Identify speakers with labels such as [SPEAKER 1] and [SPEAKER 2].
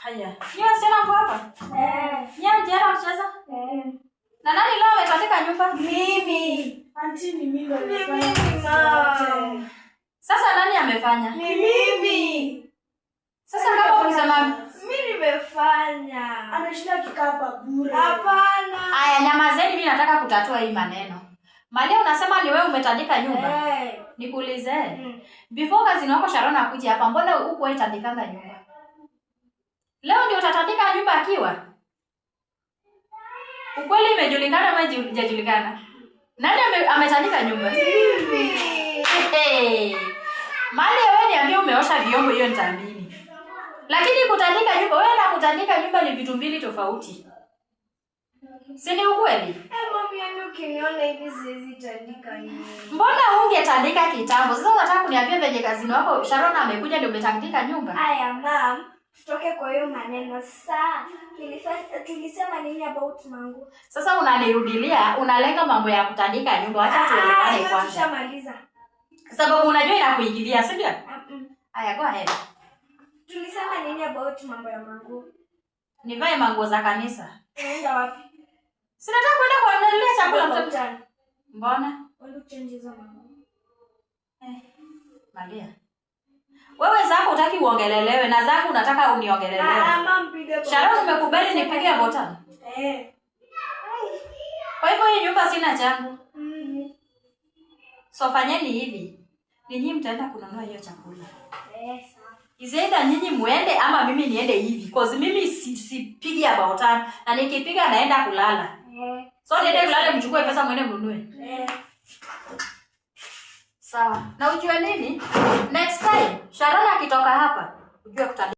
[SPEAKER 1] Haya. Nyie wasichana mko hapa?
[SPEAKER 2] Eh.
[SPEAKER 1] Nyie mjaenda kucheza?
[SPEAKER 2] Eh.
[SPEAKER 1] Na nani leo ametandika nyumba?
[SPEAKER 2] Mimi.
[SPEAKER 3] Auntie, ni mimi ndo
[SPEAKER 2] Ni
[SPEAKER 3] nimefanya
[SPEAKER 2] mimi,
[SPEAKER 3] kazi
[SPEAKER 2] ma'am.
[SPEAKER 3] yote.
[SPEAKER 1] Sasa nani amefanya?
[SPEAKER 2] Ni mimi.
[SPEAKER 1] Sasa kama ulisema
[SPEAKER 2] Mimi nimefanya.
[SPEAKER 3] Anashinda akikaa hapa bure.
[SPEAKER 2] Hapana.
[SPEAKER 1] Aya, nyamazeni, mimi nataka kutatua hii maneno. Malia, unasema ni wewe umetandika nyumba?
[SPEAKER 2] Eh.
[SPEAKER 1] Nikuulize. Before cousin wako Sharon akuje hapa, mbona huku wewe tandikanga nyumba? Leo ndio utatandika nyumba akiwa? Ukweli imejulikana ama haijajulikana? Nani ametandika nyumba?
[SPEAKER 2] Mimi.
[SPEAKER 1] Hey. Malia, wewe niambie umeosha vyombo, hiyo nitaamini. Lakini kutandika nyumba, wewe na kutandika nyumba ni vitu mbili tofauti. Si ni ukweli?
[SPEAKER 2] Eh, mami, yani ukiniona hivi siwezi tandika nyumba.
[SPEAKER 1] Mbona ungetandika kitambo? Sasa unataka kuniambia venye cousin wako Sharon amekuja ndio umetandika nyumba?
[SPEAKER 2] Aya, ma'am, tutoke kwa hiyo maneno. Saa tulisema nini about manguo?
[SPEAKER 1] Sasa unanirudilia, unalenga mambo ya kutandika nyumba. Wacha tuelewane
[SPEAKER 2] hiyo
[SPEAKER 1] kwanza.
[SPEAKER 2] Tushamaliza.
[SPEAKER 1] Sababu unajua inakuingilia, si ndio?
[SPEAKER 2] Mm.
[SPEAKER 1] Aya, go ahead.
[SPEAKER 2] Tulisema nini about mambo ya manguo?
[SPEAKER 1] Nivae manguo za kanisa.
[SPEAKER 2] Unaenda wapi?
[SPEAKER 1] Si nataka kwenda kuandalia chakula
[SPEAKER 2] Kwa
[SPEAKER 1] mtoto.
[SPEAKER 2] utani.
[SPEAKER 1] Mbona?
[SPEAKER 2] Wewe uchange hizo manguo.
[SPEAKER 1] Eh, Malia. Wewe zako hutaki uongelelewe na zako unataka uniongelelewe.
[SPEAKER 2] Ah, ma'am, piga kwa
[SPEAKER 1] Sharon,
[SPEAKER 2] utani.
[SPEAKER 1] umekubali nipige bottom?
[SPEAKER 2] Eh.
[SPEAKER 1] Kwa hivyo hii nyumba sina changu. So fanyeni hivi. Ninyi mtaenda kununua hiyo chakula.
[SPEAKER 2] Eh, sawa.
[SPEAKER 1] Is either nyinyi muende ama mimi niende hivi. 'Cause mimi sipigi about time na nikipiga naenda kulala.
[SPEAKER 2] Eh.
[SPEAKER 1] So niende kulala, mchukue pesa muende mnunue.
[SPEAKER 2] Eh.
[SPEAKER 1] Sawa. Na ujue nini? Next time Sharon akitoka hapa, ujue kutandika.